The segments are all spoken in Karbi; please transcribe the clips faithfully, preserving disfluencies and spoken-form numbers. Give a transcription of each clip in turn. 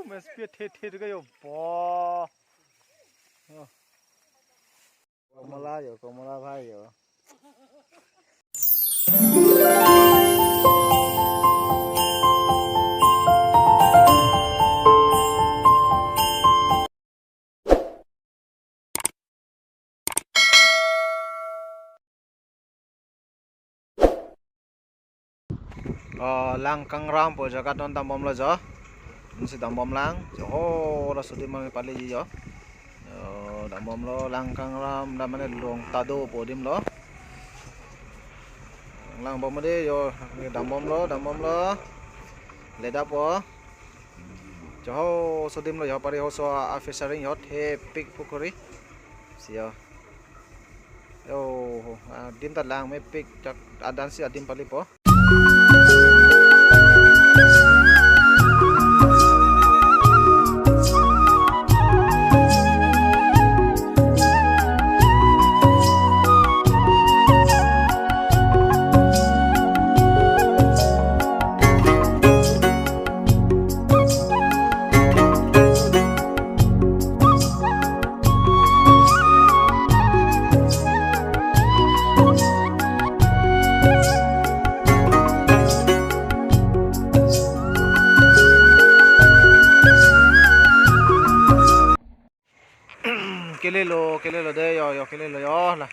Mes pi the the ke yo bo. Yo. Komola yo, komola bhai yo. Oh, Langkangram pu jaga ton dambomlo jo. Ansi dambomlang. Jo ho, laso adim mami pali jo. Jo, dambomlo Langkangram, da mane Rongtadu pu adim lo. Langbom de jo, dambomlo, dambomlo. Ledap po. Jo ho, laso adim lo jo, pari ho so a fishery jo, thepik pukhuri. Si jo. Yo, adim ta lang mepik, jak adan si adim pali po. Kelelo, kelelo de, yo, yo, kelelo, yo, la.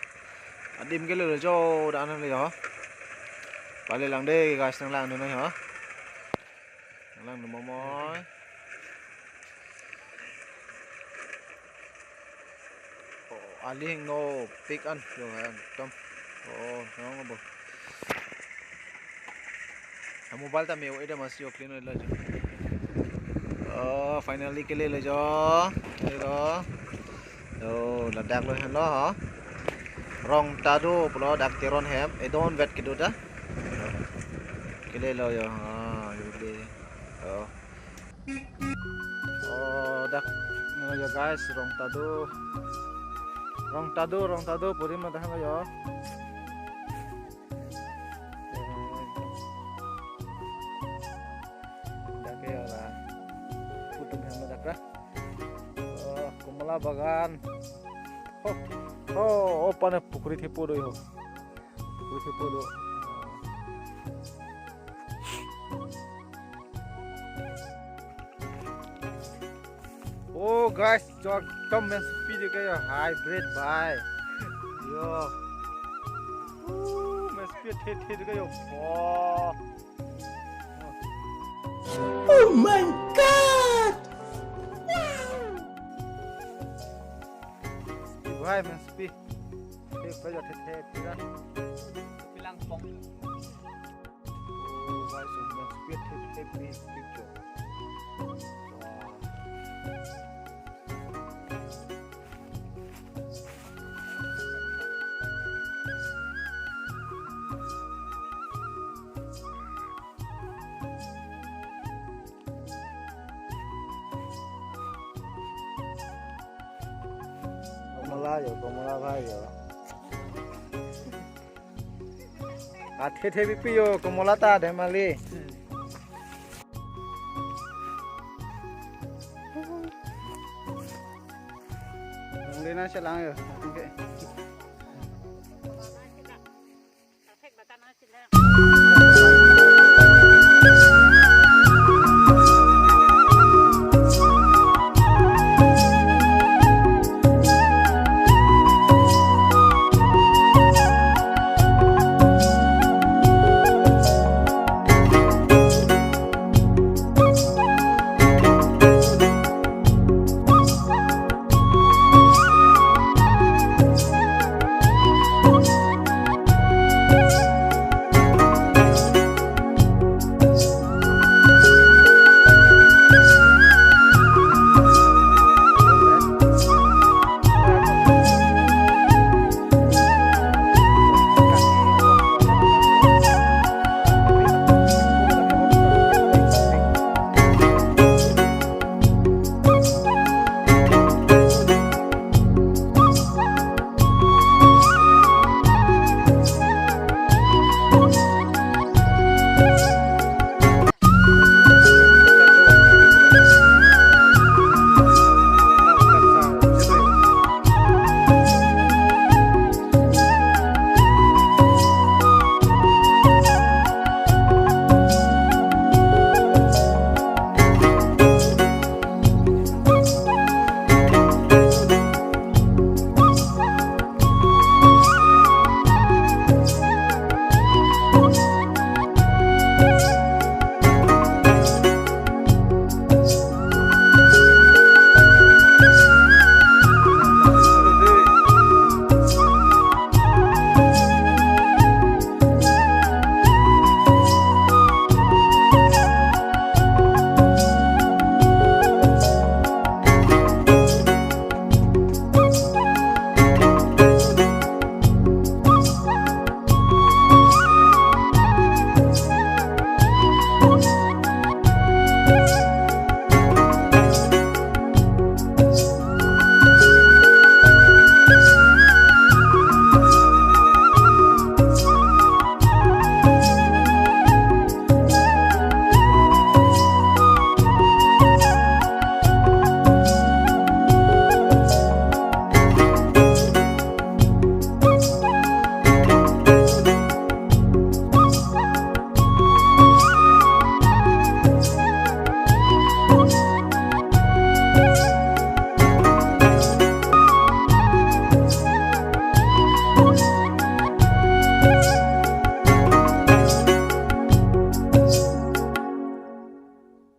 Adim kelelo, jo, da, na, yo. Pali lang de, guys, nang lang, no, yo. Nang lang, no, momoi. Oh, aling no, pik an, yo, ekdom. Oh, no, no, bo. A mobile ta me o ede masi o clean oilo jo. Oh, finally kelelo jo. Kelelo. Oh, ladak lo henlo ho. Rongtadu pulo dak Teron hem. Edon vet kedo ta. Kelelo jo. Ah, yo de. Oh. Oh, dak. Yo guys, Rongtadu. Rongtadu, Rongtadu, pu adim lo dak lo jo. Dak ke ya la. Putum hem dak ra. Oh, komola bagan. Oh, oh, oh, pane pukhuri thepo do yo. Pukhuri thepo do. Oh guys, jo ekdom menspi de ke yo, hybrid bhai. Yo. Uh, menspi the the de ke yo. Wow. Oh my God! Wow. Bhai menspi. The bhai jo the the pura. Pilang pong. Oh, guys, so much. Wait, wait, wait, wait, wait, wait. Wow. Komola yo, komola bhai yo. Athe the pipi yo, komola ta de mali. Nang de na chelang yo. Okay.